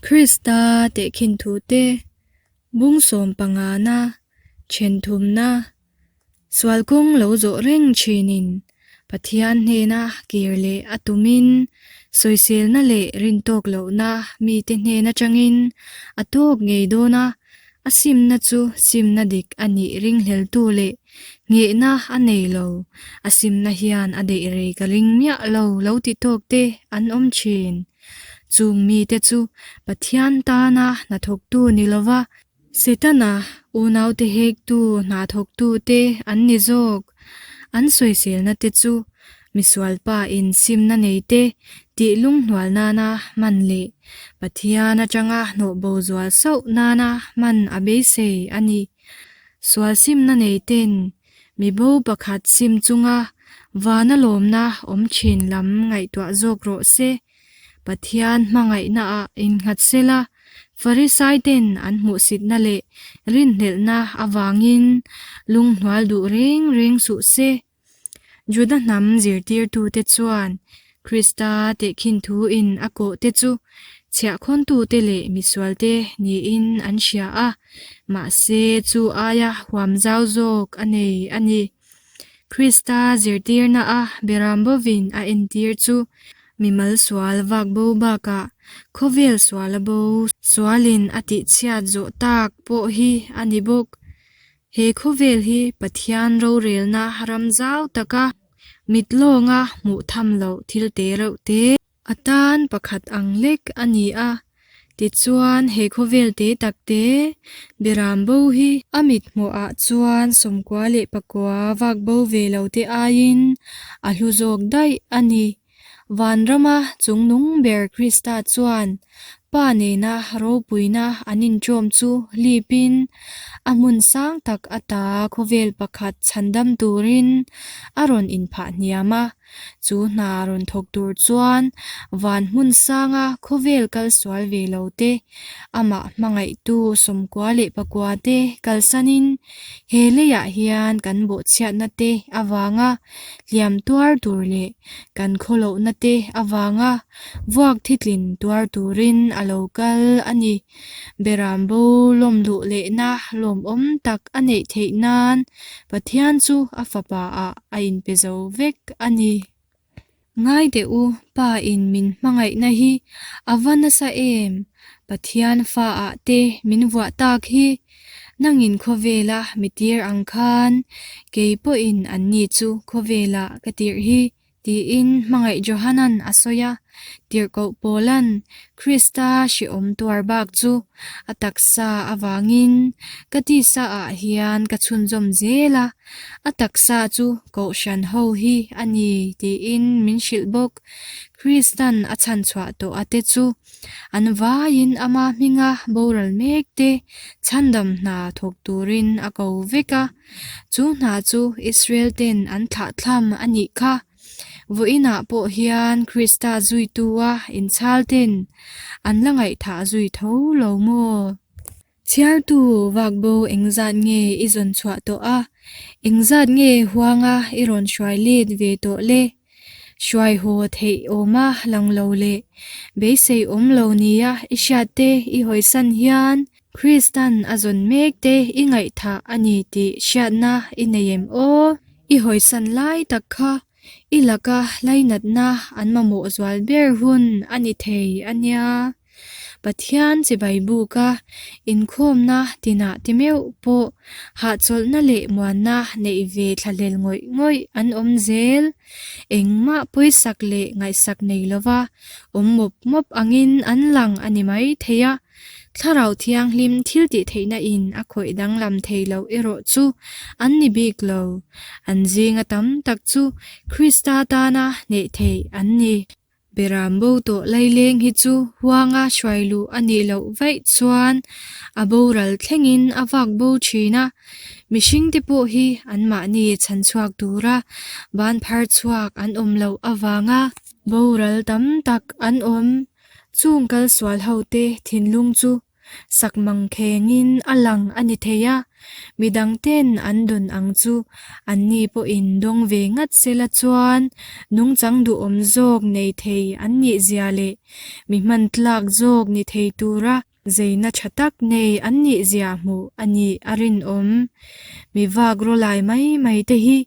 Krista tehkhin thute bung sawm pangana then thumna sual kawng lo zawh reng thinin Pathian hnena kir leh a tumin sawiselna leh rintawk lohna mite hnen atangin a tawk ngei dawn a, a simna chu simna dik a nih ringhleltu leh nghehna a nei lo, a simna hian a deih rei ka ring miah lo lo ti tawk te an awm thin. Chung mite chu Pathian tana hnathawktu ni lova, Setana unaute hektu hnathawktute an ni zawk. An sawiselna te chu misualpa in simna nei te tih lunghnual nana hman leh Pathian atanga hnawhbo zual sauh nana hman a beisei a ni. Sual simna nei ten mibo pakhat sim chunga vana lawmna awm thin lam ngaihtuah zawk rawh se. Pathian hmangaihnaah innghat sela, Farisaiten an hmuhsitna leh rinhlelhna avangin lunghnual duh reng reng suh se. Juda hnam zirtirtute chuan Krista tehkhin thuin a kawhte chu chhiahkhawntute leh misualte niin an hria a, mahse chu aia huam zau zawk a nei a ni. Krista zirtirna a beram bovin a entir chu mimal sual vak bo bakah khawvel suala bo sualin a tihchhiat zawh tak pawh hi a ni bawk. He khawvel hi Pathian rorelna ram zau taka mit lawnga hmuh tham loh thil te reuh te a tan pakhat ang lek a ni a. Tichuan he khawvel te tak te beram bo hi a mit hmuhah chuan 99 vak bo ve lo te aiin a hlu zawk daih a ni. Vanrama chungnung ber Krista chuan Pa nena ropuina an inṭawm chu hlipin a hmun sang tak ata khawvel pakhat chhandam turin a rawn inphah hniam a. Chu hna rawn thawk tur chuan van hmun sanga khawvel kal sual ve lo te, amah hmangaihtu 99 te kalsanin he leiah hian kan bawhchhiatna te avanga hliam tuar tur leh kan khawlohna te avanga vuak thitlin tuar turin a lo kal a ni. Beram bo lawm luh lehna lawmawm tak a neih theih nan Pathian chu a fapa ah a inpe zo vek a ni. Ngai teh u, Pa in min hmangaihna hi a va nasa em? Pathian fa ah te min vuah tak hi. Nangin khawvela mi tir ang khan kei pawhin anni chu khawvela ka tirh hi. Tiin hmangaih Johanan a sawi a, Tirhkoh Paula'n Krista hrehawm tuar bak chu a taksa avangin ka tisa ah hian ka chhunzawm zel a, a taksa chu Kohhran ho hi a ni tiin min hrilh bawk. Kristan a chhanchhuah tawh a te chu an vaiin ama hminga boral mek te chhandam hna thawk turin a ko vek a. Chu hna chu Israel ten an thlahthlam a nih kha. Vawiinah pawh hian Krista zuitua inchhal ten an la ngaihthah zui tho lo maw? Chhiartu vakbo engzat nge i zawn chhuah tawh a, engzat nge huanga i rawn hruai let ve tawh le? Hruai haw theih awma lang lo leh beisei awm lo nia i hriat te i hawisan hian Kristan a zawn mek te i ngaihthah a ni tih hriatna i nei em aw? I hawisan lai tak kha i laka lainatna an mamawh zual ber hun a ni thei a nia. Pathian chibai buka inkhawmna tinah ti meuh pawh hahchawlhna leh muanna neih ve thlahlel ngawih ngawih an awm zel. Engmah pawisak leh ngaihsak nei lova awm mawp mawp angin an lang a ni mai thei a. Thlarau Thianghlim thil tih theihna in a khawih danglam thei loh erawh chu an ni bik lo. An zinga tam tak chu Krista tana hneh theih an ni. Beram bo tawh laileng hi chu huanga hruai luh a nih loh vaih chuan a boral thlengin a vak bo thin a. Mihringte pawh hi anmahni chhanchhuak tura ban phar chhuak an awm loh avanga boral tam tak an awm. Chung kal sual hote thinlung chu. sak mangkhengin a lang a ni thei a, midangten an dawn ang chu anni pawhin dawng ve ngat sela chuan nungchang duhawm zawk nei thei an nihzia leh mi hman tlak zawk ni thei tura Zeina tha tak nei an nih zia hmuh a nih a rinawm. Mi vak rawlai mai mai te hi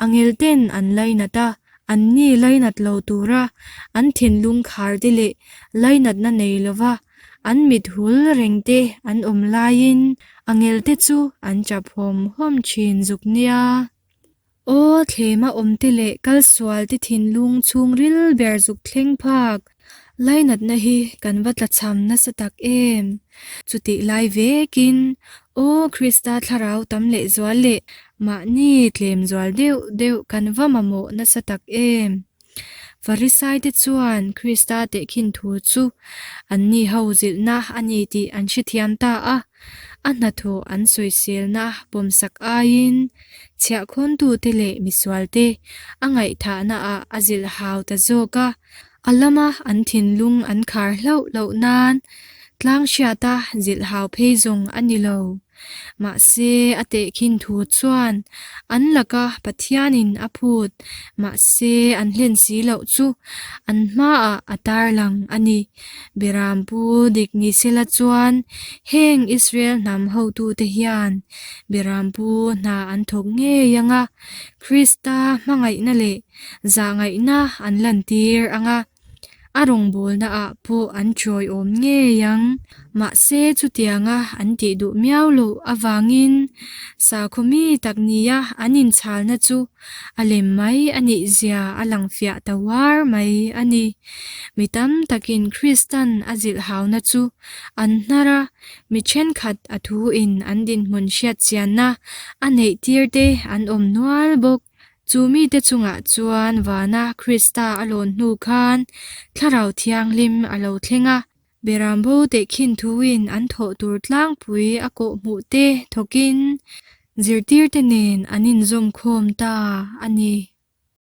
a ngel ten an lainat a, an ni lainat lo tura an thinlung khar te leh lainatna nei lova an mit hul reng te an awm laiin a ngel te chu an chap hawm hawm thin zuk nia. Aw thlema awmte leh kalsualte thinlung chhungril ber zuk thleng phak lainatna hi kan va tlachham nasa tak em! Chutih lai vekin Aw Krista thlarau tam lehzual leh mahni tlem zual deuh deuh kan va mamawh nasa tak em! Farisaite chuan Krista tehkhin thu chu anni ho zilhna a ni tih an hrethiam ta a, a hnathawh an sawiselna pawmsak aiin chhiahkhawntute leh misualte a ngaihthahnaah a zilh hau ta zawk a, a lama an thinlung an khar hlauh loh nan tlang hriata zilh hau phei zawng a ni lo. Mahse, a tehkhin thu chuan an laka Pathianin a phut, mahse an hlen si loh chu an hmaah a tarlang a ni. Berampu dik ni sela chuan heng Israel hnam hotute hian Berampu hna an thawk ngei ang a, Krista hmangaihna leh zahngaihna an lantir ang a. A rawngbawlna ah pawh an chawiawm ngei ang. Mahse chutianga an tih duh miau loh avangin sakhaw mi tak nia an inchhalna chu a lem mai a nih zia a lang fiah ta uar mai a ni. Mi tam takin Kristan a zilhhauna chu an hnar a, mi thenkhat a thuin an dinhmun hriatchianna a neih tir te an awm nual bawk. Chu mite chungah chuan vana Krista a lawn hnu khan Thlarau Thianghlim a lo thleng a, Berambo tehkhin thuin an thawh tur tlangpui a kawhhmuh te thawkin zirtirte nen an inzawmkhawm ta a ni.